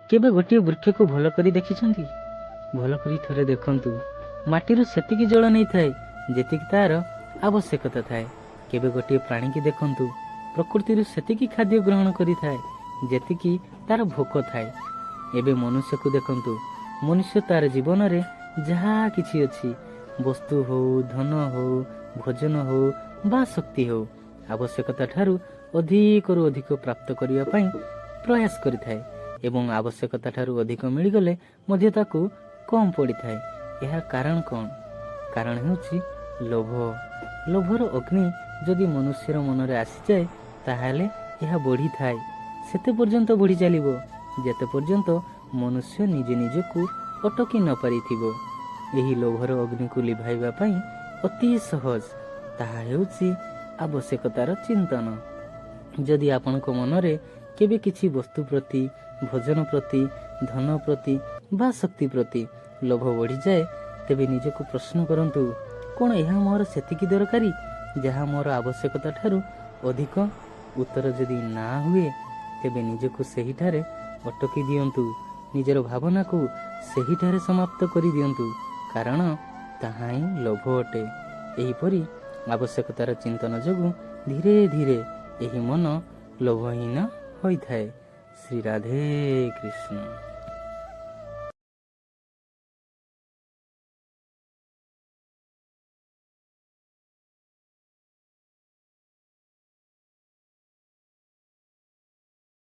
କେବେ ଗୋଟିଏ ବୃକ୍ଷକୁ ଭଲ କରି ଦେଖିଛନ୍ତି? ଭଲ କରି ଥରେ ଦେଖନ୍ତୁ, ମାଟିରୁ ସେତିକି ଜଳ ନେଇଥାଏ ଯେତିକି ତା'ର ଆବଶ୍ୟକତା ଥାଏ। କେବେ ଗୋଟିଏ ପ୍ରାଣୀକି ଦେଖନ୍ତୁ, ପ୍ରକୃତିରୁ ସେତିକି ଖାଦ୍ୟ ଗ୍ରହଣ କରିଥାଏ ଯେତିକି ତା'ର ଭୋକ ଥାଏ। ଏବେ ମନୁଷ୍ୟକୁ ଦେଖନ୍ତୁ। ମନୁଷ୍ୟ ତା'ର ଜୀବନରେ ଯାହା କିଛି ଅଛି, ବସ୍ତୁ ହଉ, ଧନ ହଉ, ଭୋଜନ ହଉ ବା ଶକ୍ତି ହଉ, ଆବଶ୍ୟକତା ଠାରୁ ଅଧିକରୁ ଅଧିକ ପ୍ରାପ୍ତ କରିବା ପାଇଁ ପ୍ରୟାସ କରିଥାଏ ଏବଂ ଆବଶ୍ୟକତା ଠାରୁ ଅଧିକ ମିଳିଗଲେ ମଧ୍ୟ ତାକୁ କମ୍ ପଡ଼ିଥାଏ। ଏହାର କାରଣ କ'ଣ? କାରଣ ହେଉଛି ଲୋଭ। ଲୋଭର ଅଗ୍ନି ଯଦି ମନୁଷ୍ୟର ମନରେ ଆସିଯାଏ, ତାହେଲେ ଏହା ବଢ଼ିଥାଏ, ସେତେ ପର୍ଯ୍ୟନ୍ତ ବଢ଼ି ଚାଲିବ ଯେତେ ପର୍ଯ୍ୟନ୍ତ ମନୁଷ୍ୟ ନିଜେ ନିଜକୁ ଅଟକି ନ ପାରିଥିବ। ଏହି ଲୋଭର ଅଗ୍ନିକୁ ଲିଭାଇବା ପାଇଁ ଅତି ସହଜ, ତାହା ହେଉଛି ଆବଶ୍ୟକତାର ଚିନ୍ତନ। ଯଦି ଆପଣଙ୍କ ମନରେ କେବେ କିଛି ବସ୍ତୁ ପ୍ରତି, ଭୋଜନ ପ୍ରତି, ଧନ ପ୍ରତି ବା ଶକ୍ତି ପ୍ରତି ଲୋଭ ବଢ଼ିଯାଏ, ତେବେ ନିଜକୁ ପ୍ରଶ୍ନ କରନ୍ତୁ, କ'ଣ ଏହା ମୋର ସେତିକି ଦରକାରୀ ଯାହା ମୋର ଆବଶ୍ୟକତା ଠାରୁ ଅଧିକ? ଉତ୍ତର ଯଦି ନା ହୁଏ, ତେବେ ନିଜକୁ ସେହିଠାରେ ଅଟକି ଦିଅନ୍ତୁ। ନିଜର ଭାବନାକୁ ସେହିଠାରେ ସମାପ୍ତ କରିଦିଅନ୍ତୁ, କାରଣ ତାହା ହିଁ ଲୋଭ ଅଟେ। ଏହିପରି ଆବଶ୍ୟକତାର ଚିନ୍ତନ ଯୋଗୁଁ ଧୀରେ ଧୀରେ ଏହି ମନ ଲୋଭହୀନ ହୋଇଥାଏ। ଶ୍ରୀ ରାଧେ କୃଷ୍ଣ।